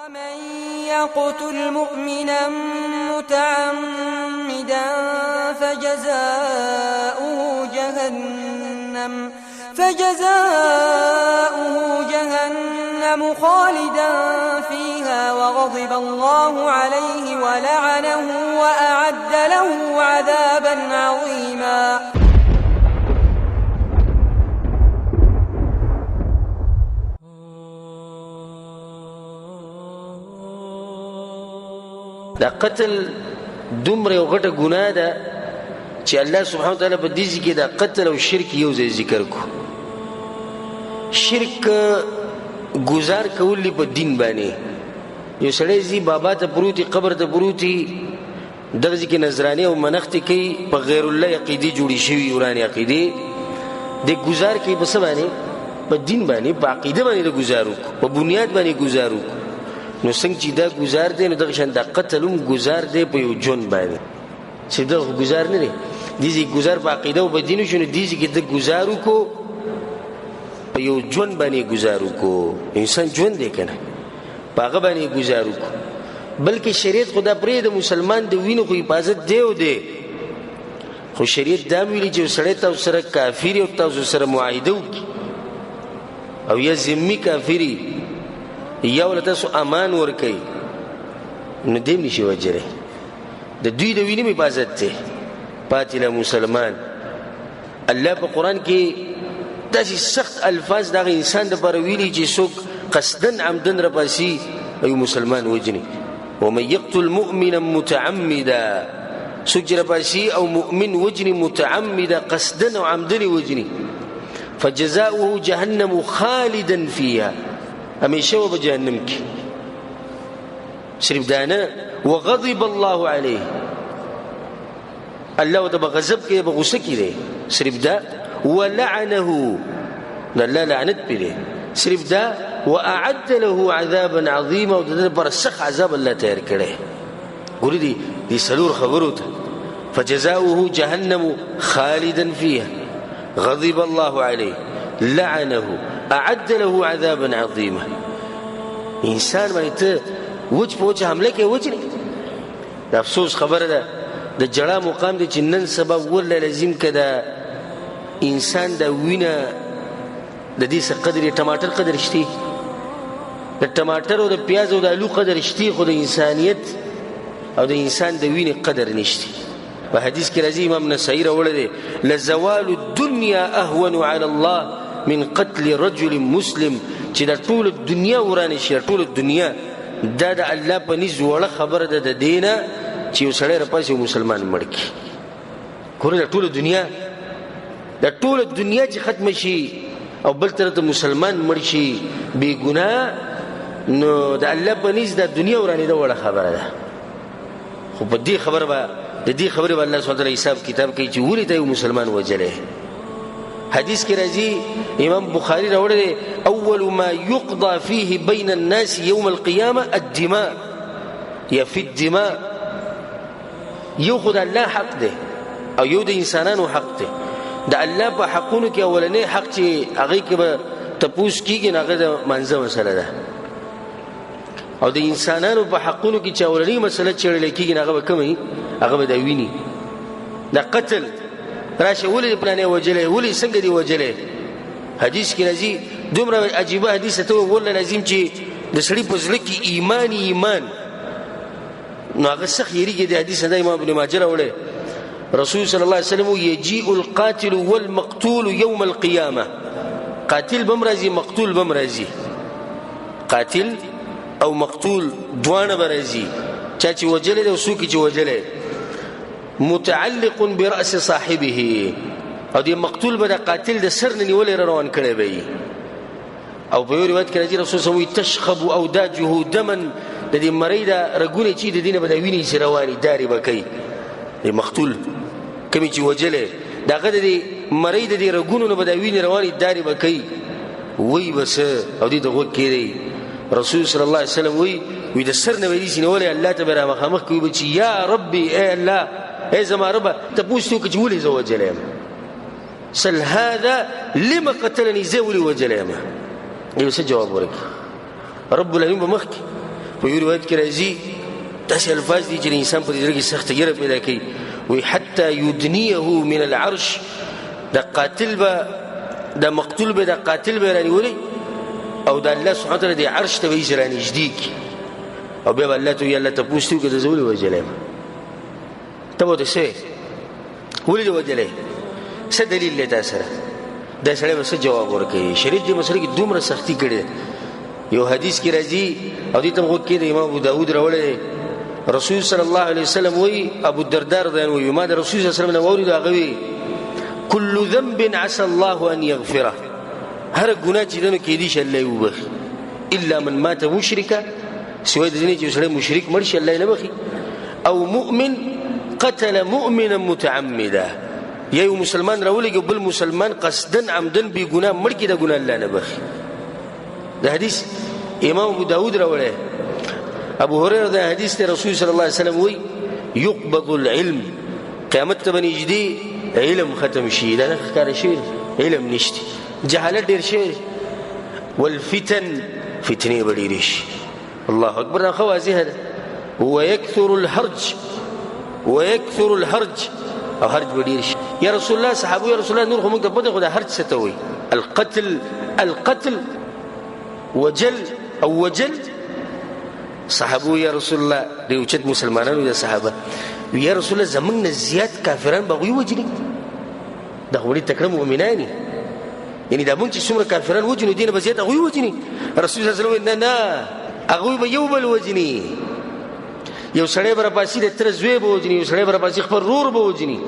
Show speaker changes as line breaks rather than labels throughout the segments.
ومن يقتل مؤمنا متعمدا فجزاؤه جهنم خالدا فيها وغضب الله عليه ولعنه وأعد له عذابا عظيما.
دا قتل دومره یو غټه ګناه ده چې الله سبحانه وتعالی په دې ځای کې دا قتل او شرک یو ځای ذکر کو. شرک ګزار کول دی په دین باندې. یو سړی ځي بابا ته پروت وي، قبر ته پروت وي، دغه ځای کې نذرانې او منښتې کوي، په غیر الله عقیدې جوړې شوي ورانې عقیدې د ګزار کوي په څه باندې؟ په دین باندې، په عقیده باندې د ګزار وکړو، په بنیاد باندې ګزار وکړو. نو څنګه چې دا ګزار دی، نو دغه شان دا قتل هم ګزار دی په یو ژوند باندې، چې دغه خو ګزار نه دی. دې ځای ګزار په عقیده او په دین وشو، نو دې ځای کې ده ګزار وکړو په یو ژوند باندې ګزار وکړو. انسان ژوند دی که نه، په هغه باندې ګزار وکړو. بلکې شریعت خو دا پرېږده، مسلمان د وینو خو حفاظت دی او دی، خو شریعت دا هم ویلي چې یو سړی تاسو سره کافر او تاسو سره معاهده وکړي، او یا ذمي کافر یا ورته تاسو امان ورکوي، نو دی هم نشي وژلی. د دوی د وینې حفاظت دی. پاتې له مسلمان الله په قرآن کې داسې سخت الفاظ د هغه انسان دپاره ویلي چې څوک قصداً عمداً راپاسي او یو مسلمان وژني. ومن يقتل مؤمنا متعمدا، څوک چې راپاسي او مؤمن وژني متعمدا، قصداً او عمداً یې وژني، فجزاؤه جهنم خالدا فيها، همیشه به په جهنم کې. صرف دا نه، وغضب الله عليه، الله ورته په غضب کې په غصه کې دی. صرف دا، ولعنه، د الله لعنت پرې دی. صرف دا، وأعد له عذابا عظیما، او د ده لپاره سخت عذاب الله تیار کړی. ګورې دې څلور خبرو ته، فجزاؤه جهنم خالدا فيها، غضب الله عليه، لعنه، أعد له عذابا عظیما. انسان باندې ته وچ په وچه حمله کوې، وجنې. د افسوس خبره ده، د جړا مقام دی چې نن سبا والله لازم که د انسان د وینه د دې څه قدر، ټماټر قدر شته، د ټماټر او د پیاز او د الو قدر شته، خو د انسانیت او د انسان د وینې قدر نشته. په حدیث کې راځي، امام نسائی راوړی دی، لزوال الدنیا اهون علی الله من قتل رجل مسلم، چې دا ټوله دنیا ورانه شي، ټوله دنیا دا د الله په نزد وړه خبره ده د دې نه چې یو سړی راپاڅي یو مسلمان مړ کړي. ګوره دا ټوله دنیا، دا ټوله دنیا چې ختمه شي او بل طرف ته مسلمان مړ شي بې ګناه، نو د الله په نزد دا دنیا ورانېده وړه خبره ده. خو په دې خبره به، د دې خبرې به الله سبحانه وتعالی حساب کتاب کوي چې ولې ته یو مسلمان وژلی. حدیث کې راځي، امام بخاري راوړی دی، اول ما يقضى فيه بين الناس يوم القيامة الدماء، یا فی الدماء. یو خو د الله حق دی او یو د انسانانو حق دی. د الله په حقونو کې اولنی حق چې هغې کې به تپوس کېږي، نو هغه د مانځه مسله ده. او د انسانانو په حقونو کې چې اولنۍ مسله چېړل کېږي، نو هغه به کومه وي؟ هغه به د وینې، د قتل. راشه ولې دې پلانی وژلی، ولې څنګه دې وژلی؟ حدیث کې راځي، دومره عجیبه حدیث ته والله لازم چې د سړي په زړه کې ایمان ایمان، نو هغه سخت یریږي. د حدیث نه امام ابن ماجه راوړی، رسول صلی الله علیه وسلم یجیء القاتل والمقتول یوم القیامه. قاتل بم راځي، مقتول بم راځي، قاتل او مقتول دواړه به راځي، چا چې وژلی دی او څوک چې وژلی. متعلق برأس صاحبه، او دې مقتول به د قاتل د سر نه نیولی را روان کړی به وي. او په یو روایت کې راځي، رسول صلی الله علیه وسلم تشخب اوداجه دما، د دې مرۍ دا رګونه چې د دې نه به د وینې چې روانې دارې به کوي. د مقتول کومې چې وژلی د هغه د دې مرۍ د دې رګونو نه به د وینې روانې دارې به کوي، وایي به څه، او دې ته غوږ کښېږدئ. رسول صلی الله علیه وسلم وایي، وایي د سر نه به یې داسې نیولی، الله ته به را مخامخ کوي به چې یا ربي، ای الله، ای زما ربه، تپوس ترې وکړه چې ولې زه وژلی یم، سل هذا لما قتلني، زه ولې وژلی یم؟ یو څه جواب ورکړي. رب العالمین به مخکې په یو روایت کې راځي، داسې الفاظ دي چې انسان په زړه کې سخته یره پیدا کوي. وایي حتی یدنیه من العرش، د قاتل به، د مقتول به، د قاتل به رانیولی او د الله سبحانه وتعالی د عرش ته به یې رانږدې کړي، او بیا به الله ته وایي الله تپوس ترې وکړه، زه ولې وژلی یم؟ ته به ورته څه وایې؟ ولې دې وژلی؟ څه دلیل دی تا سره؟ دا سړی به څه جواب ورکوي؟ شریعت دې مسله کې دومره سختي کړې ده. یو حدیث کې راځي او دې ته هم غوږ کښېږدئ، امام ابو داود راوړی دی، رسول صلی الله علیه وسلم وایي، ابو الدرداء رضی الله عنه وایي، ما د رسول صلی الله علیه وسلم نه واورېدو، هغه وایي كل ذنب عسى الله أن يغفره، هر ګناه چې ده نو کېدای شي الله یې وبخښي، إلا من مات مشرکا، سوای د دې نه چې یو سړی مشرک مړ شي الله یې نه بخښي، او مؤمن قتل مؤمنا متعمدا، یا یو مسلمان راولېږي بل مسلمان قصدا عمدا بې ګناه مړ کړي، دا ګناه الله نه بخښي. د حدیث امام ابو داود راوړی، ابو هريره دا حدیث ته رسول صلی الله علیه وسلم وایي يقبض العلم، قیامت ته به نږدې علم ختم شي، دا نه ښکاره شوی علم نشته، جهالت ډېر شوی، والفتن فتنې به ډېرې شي. الله اکبر، دا ښه واضحه ده. ويكثر الهرج، ويكثر الهرج، او هرج به ډېر شي. یا رسول الله، صحابو یا رسول الله نور خو موږ ته پته، خو دا هرج څه ته وایي؟ القتل، القتل وجل او وجل. صحابو یا رسول الله، ډېر اوچت مسلمانانو د صحابه، یا رسول الله زموږ نه زیات کافران به هغوی وژلي، دا خو ډېر تکړه مؤمنان دي، یعنې دا موږ چې څومره کافران وژنو دې نه به زیات هغوی وژني. رسول الله صلی الله علیه وسلم نه نه، هغوی به یو بل وژني، یو سړی به راپاڅي د تره زوی به وژني، یو سړی به راپاڅي خپل ورور به وژني،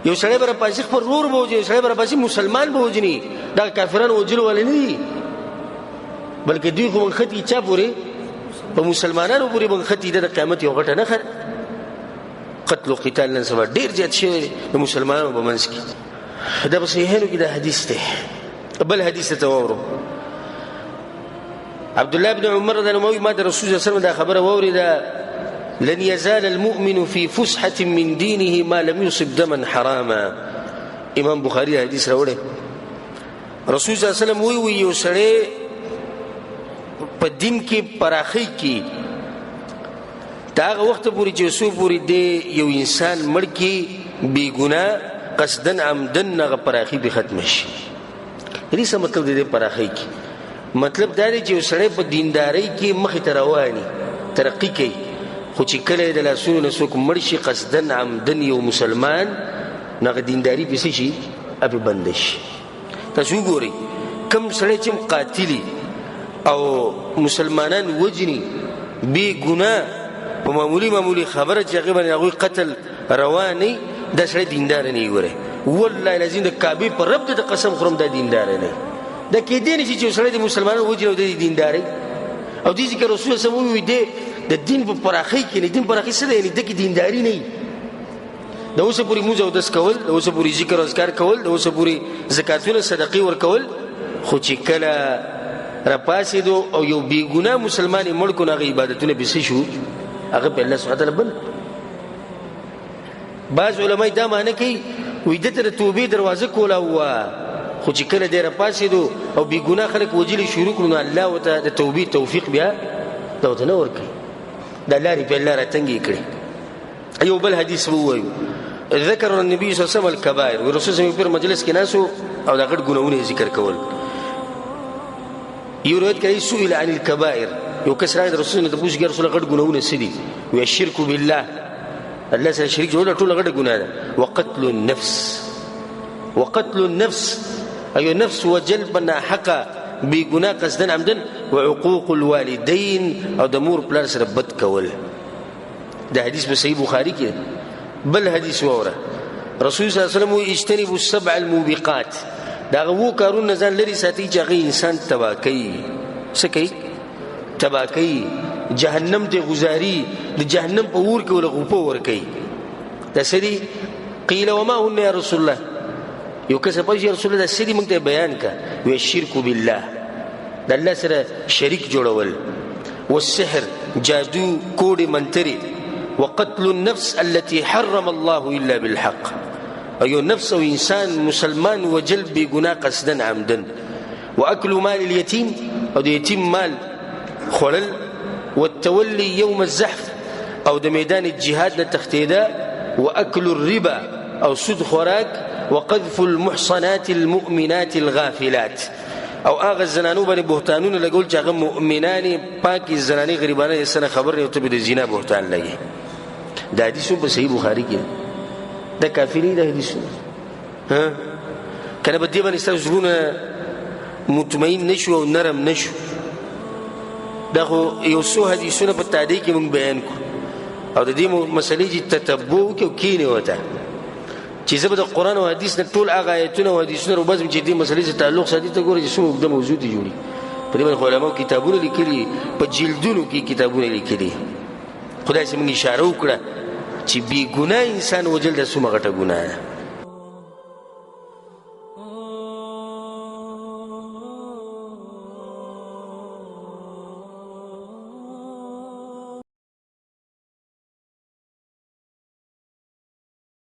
یو سړی به راپاڅي خپل ورور به وژني، یو سړی به راپاڅي مسلمان به وژني. دا کافران وژلو والي نه دي، بلکې دوی خو نښتي چا پورې؟ په مسلمانانو پورې به نښتي. دا د قیامت یو غټه نښه ده. قتل و قتال نن سبا ډېر زیات شوی دی د مسلمانانو په منځ کې. دا په صحیحینو کې دا حدیث دی. بل حدیث ته واورو، عبد الله بن عمر رضی الله عنه ما د رسول الله صلی الله علیه وسلم دا خبره واورېده، لن يزال المؤمن في فسحة من دينه ما لم يصب دما حراما. امام بخاری حدیث راوړی، رسول صلی الله علیه وسلم وایي یو سړی په دین کې پراخۍ کې تا هغه وخت پورې چې څو پورې دی یو انسان مړ کړي بې ګناه قصداً عمداً، هغه پراخي پرې ختمه شي. د دې څه مطلب دی؟ د پراخۍ کې مطلب دا دی چې یو سړی په دیندارۍ کې مخې ته روان ترقي کوي، خو چې کله یې د لاسونو نه څوک مړ شي قصداً عمداً یو مسلمان، نو هغه دینداري پرې څه شي؟ هغه پرې بنده شي. تاسو وګورئ کوم سړی چې هم قاتلي او مسلمانان وژني بې ګناه په معمولي معمولي خبره چې هغې باندې هغوی قتل روا نه، دا سړی دیندار نه وي. ګورئ والله العظیم د کعبې په رب ته د قسم خورم دا دیندار نه. دا کېدی نه شي چې یو سړی د مسلمانانو وژني او دی دیندار وي. او دې ځکه رسول الله صلی الله علیه وسلم وویل دی د دین په پراخۍ کې نه، دین پراخۍ څه دی؟ یعنې ده کې دینداري نه وي. د اوسه پورې مونځ اودس کول، د اوسه پورې ذکر او اذکار کول، د اوسه پورې زکاتونه صدقې ورکول، خو چې کله راپاڅېدو او یو بېګناه مسلمان یې مړ کړو، نو هغه عبادتونه پرې څه شو؟ هغه پرې الله سبحانه وتعالی بند. بعض علما دا معنی کوي، وایي ده ته د توبې دروازه کولاو وه، خو چې کله دی راپاڅېدو او بېګناه خلک وژلي شروع کړو، نو الله ورته د توبې توفیق بیا دا ورته نه ورکوي، دا لارې پرې الله راتنګې کړې. یو بل حدیث ووایو، ذکر النبي صلی الله علیه وسلم الکبائر، رسول صلی الله علیه وسلم مجلس کې ناسو او دا غټ ګناهونه ذکر کول. یو روایت کوي سئل عن الكبائر، یو کس راغی د رسول نه تپوس کوي، رسول غټ ګناهونه څه دي؟ وایي الشرک بالله، الله سره شریک جوړول ټول غټه ګناه ده، وقتل النفس، وقتل النفس ایو نفس وجل بناحقه بې ګناه قصدا عمدا، وعقوق الوالدین او د مور پلار سره بد کول. دا حدیث په صحیح بخاری کې. بل حدیث واوره، رسول صلی الله علیه وسلم وایي اجتنبوا السبع الموبقات، د هغه اوو کارونو نه ځان لرې ساتئ چې هغه انسان تباه کوي. څه کوي؟ تباه کوي، جهنم ته غزاري، د جهنم په اور کې ورله غوپه ورکوي. دا څه دي؟ قیل وما هن یا رسول الله، یو کس پوښتنه یا رسول الله دا څه دي موږ ته بیان کړه. وایي الشرک بالله، د الله سره شریک جوړول، والسحر جادو کوډې منترې، وقتل النفس التي حرم الله الا بالحق، او یو نفس او انسان مسلمان وجل بې ګناه قصدا عمدا، واکل مال اليتیم او د یتیم مال خوړل، والتولي يوم الزحف او د میدان جهاد نه تښتېده، واکل الربا او سود خوراک، وقذف المحصنات المؤمنات الغافلات او هغه زنانو باندې بهتانونه لګول چې هغه مؤمنانې پاکې زنانې غریبانې یې سره خبر نه، ته به د زنا بهتان لګې. دا حدیث په صحیح بخاري کې دا کافي نه دی حدیثونه، ها که نه په دې باندې ستاسو زړونه مطمئن نه شو او نرم نه شو. دا خو یو څو حدیثونه په تادې کې مونږ بیان کړو او د دې مسلې چې تتبع وکړي او کښېنې ورته چې زه به د قرآن او حدیث نه ټول هغه آیتونه او حدیثونه راوباسم چې دې مسلې سره تعلق ساتي. ته ګوره چې څومره اوږده موضوع دې جوړي. په دې باندې خو علماو کتابونه لیکلي، په جلدونو کې کتابونه لیکلي. خدای سي موږ اشاره وکړه چې بې ګناه انسان وژل دا څومره غټه ګناه ده.